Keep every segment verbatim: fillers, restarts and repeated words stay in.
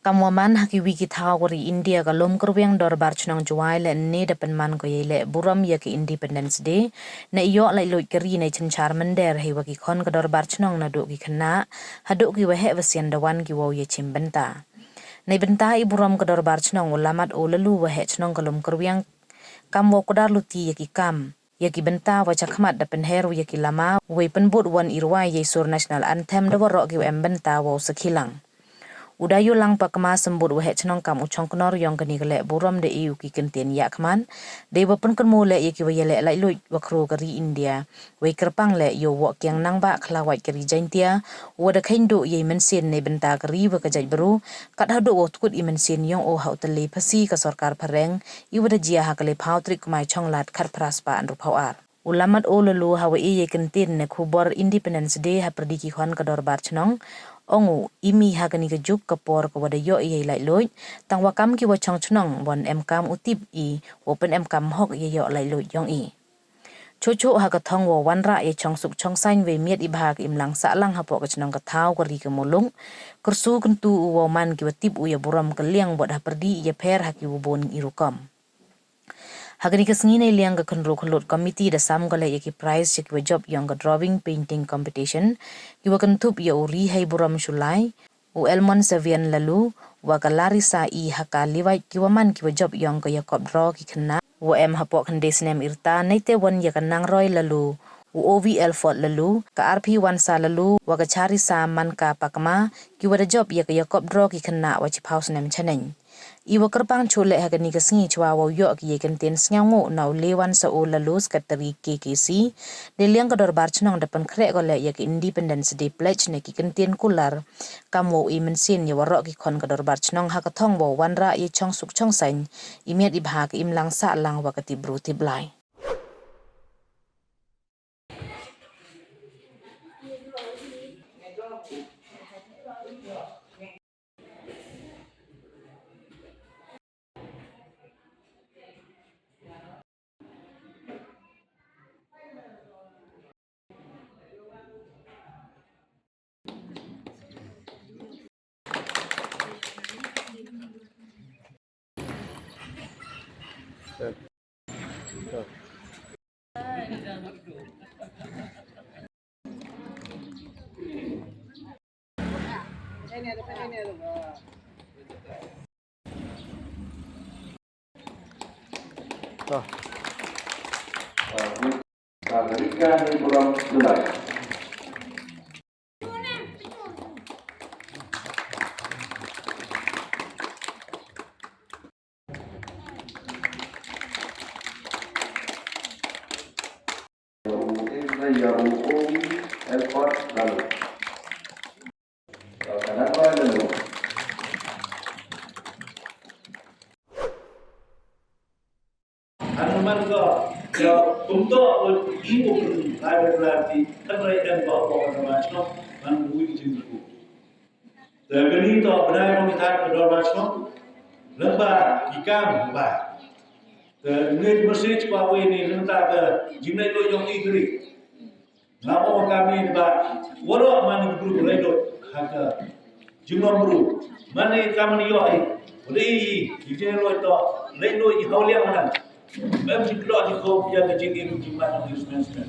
Kam wa man ha ki wi ki thaw wa ri India, ka lum kyrwiang dorbar chnong Jowai le ne da pynman ko yei le burom ya ki Independence Day, ne ioh laitluid ka ri ne chynchar mynder hei wa ki khon ka dorbar chnong naduh ki khynnah haduh ki waheh wasian da wan ki wow ya chim bynta. Nei bynta i burom ka dorbar chnong, u Lamat O Lalu, waheh chnong ka lum kyrwiang, kam wow kdar luti ya ki kam ya ki bynta wa chakhmat da pynher u ya ki lama, wei pynbud wan i rwai yei sur National Anthem da waroh ki wa em bynta wow sakhilang. U Dayulang Pakma, symbud waheh chnong kam u chongknor yong kani ka le burom, da e u ki kyntien yakhmat dei wa pynkynmaw le ya ki wa ya le laitluid wa khru ka ri India, wei kyrpang le yow woh kiang nangbah khlawait ka ri Jaintia, wa da kheiñ duh yei mynsiem ne bynta ka ri wa ka jaitbru, kat haduh wow tkut i mynsiem yong o ha u tylli phasi ka sorkar phareng, i wa da jia ha ka le phaw tarik Kmai Chonglad khatphra spah ynru phaw ar. U Lamat O Lalu, ha wa e yei kyntien ne khubor Independence Day ha pyrdi ki khon ka dorbar chnong, ong u, i mi ha kani ka juk ka por ka wa da ioh yei laitluid, tang wa kam ki wa chong chnong, wan em kam u tip i wow pynemkam hok yei ioh laitluid yong i. Chuh chuh ha ka thong wow wanrah yei chong suk chong saiñ wei miat i bha ka imlang sahlang hapoh ka chnong ka thaw ka ri ka muluk, kyrsu kyntu u wow man ki wa tip u ya burom ka liang wat ha pyrdi i ya pher ha ki wa bun i rukom. Ha kani ka sngi, nei liang ka khynru khyllut committee da sam ko le ya ki prize ya ki wa jop yong ka drawing painting competition, ki wa kynthup ya u Rihei Burom Shulai, u Elmon Savian Lalu, wa ka Larissa E Haka Liwait, ki wa man ki wa jop yong ka Jacob Draw ki khynnah wa em hapoh khyndai snem yrta, neite wan ya ka Nangroi Lalu, u O V Elford Lalu, ka R P Wansa Lalu, wa ka Charissa Manka Pakma, ki wa da jop ya ka Jacob Draw ki khynnah wa chiphaw snem chaneng. I wa kyrpang chuh le ha kani ka sngi chwa wow ioh ki yei kyntien sngewngooh na u Lewan Sa O Lalu, Secretary K K C, de liang ka dorbar chnong da pynkhreh ko le ya ka Independence Day Pledge ne ki kyntien kular, kam wow e mynsiem ya waroh ki khon ka dorbar chnong ha ka thong wow wanrah yei chong suk chong saiñ, i miat i bha ka imlang sahlang wa ka tip bru tip Blai. Anu man ko, ya, untuk i u pun, lai berarti, kan rai em ko, ko kan macam, man bui jingku. Te kani toh bnai rong ki thad ka dorbar chnong. Lyngba ki kam ba. Te ngi message wa wi ni nangta ka jinglai lo yong i kri. Nga mo kam ni ba. Waro man ni bru lai lo ha ka jinglong bru. Man ni kam ni yo i. Ri i jinglai lo toh lai lo i hau liang man. Em jingklo jingkop ya ka jingim jingman jingmen.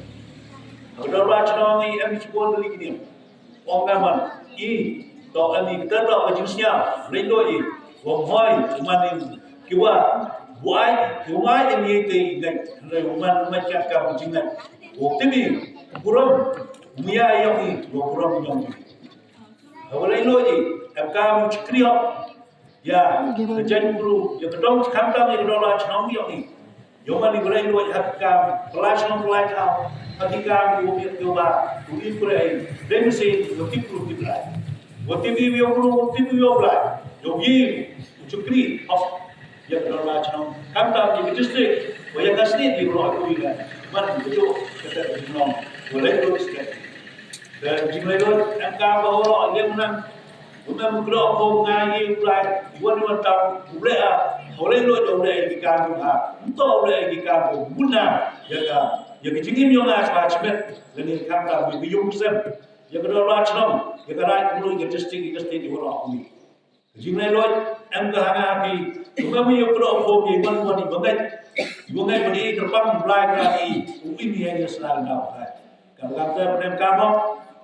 Ka dorbar chnong i em jingkop ni kini. Ong ka man, i, toh ani ka toh ka jingsñiaw, ri lo i, wa hoi, man i, ki wa, buai, ki wa mai ni te i ngai, ri wa man, man ka ka jingngai. Wa tip i, burom, mia yong i, wa burom yong i. Wa ri lo i, em ka mu chikri hok, ya, ka jaitbru, ya ka dong khamtam, ya ka dorbar chnong yong i. Yong man i bru i ha ka kam, pla chnong pla thaw, ha ki kam, yow biang yow ba, u i bru i, dei masi, wa tip bru tip Blai. Wa tip i yow bru, wa tip i yow Blai. Yow i, u chukri, of, ya ka dorbar chnong. Khamtam, ya ka district, wa ya ka state, i bru, u i la. Man, u yow, ka ta, ka nong, wa lai bru district. Te jinglai lo, em kam ba horo, em nang. Buna mu kro ko ngai i u Blai, i wan i wan tam, u Blai a, u Blai lo, u Blai i kam ha. Nto u Blai i kam buna, ya ka, ya ka jingim yong a chwa chmet, lani kam tam, ya ka yung sem, ya ka dorbar chnong, ya ka rai kumno, ya ka district, ya ka state, ya ka ro. Jinglai loi em ka hana phi. Kuma mi yoh kro ko ye man ko ni bangai. Bangai ko ni terpang mulai ka ni. U ini ya selalu dah. Kam kam te pdem kam mo.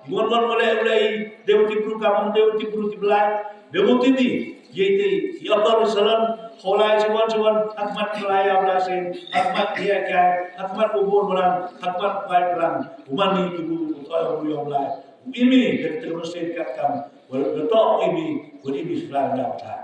Wan wan wale wale. Dewa ti bru kam, dewa ti bru ti blai. Dewa ti ni. Ye ti ya kor salam. Kholai siwan siwan. Hakmat kholai ya blai sen. Hakmat ya kai. Hakmat ubur bulan. Hakmat bai bulan. Umani ti bru ko ya blai. Imi, dari terus saya katakan, betul imi, imi selalu dah.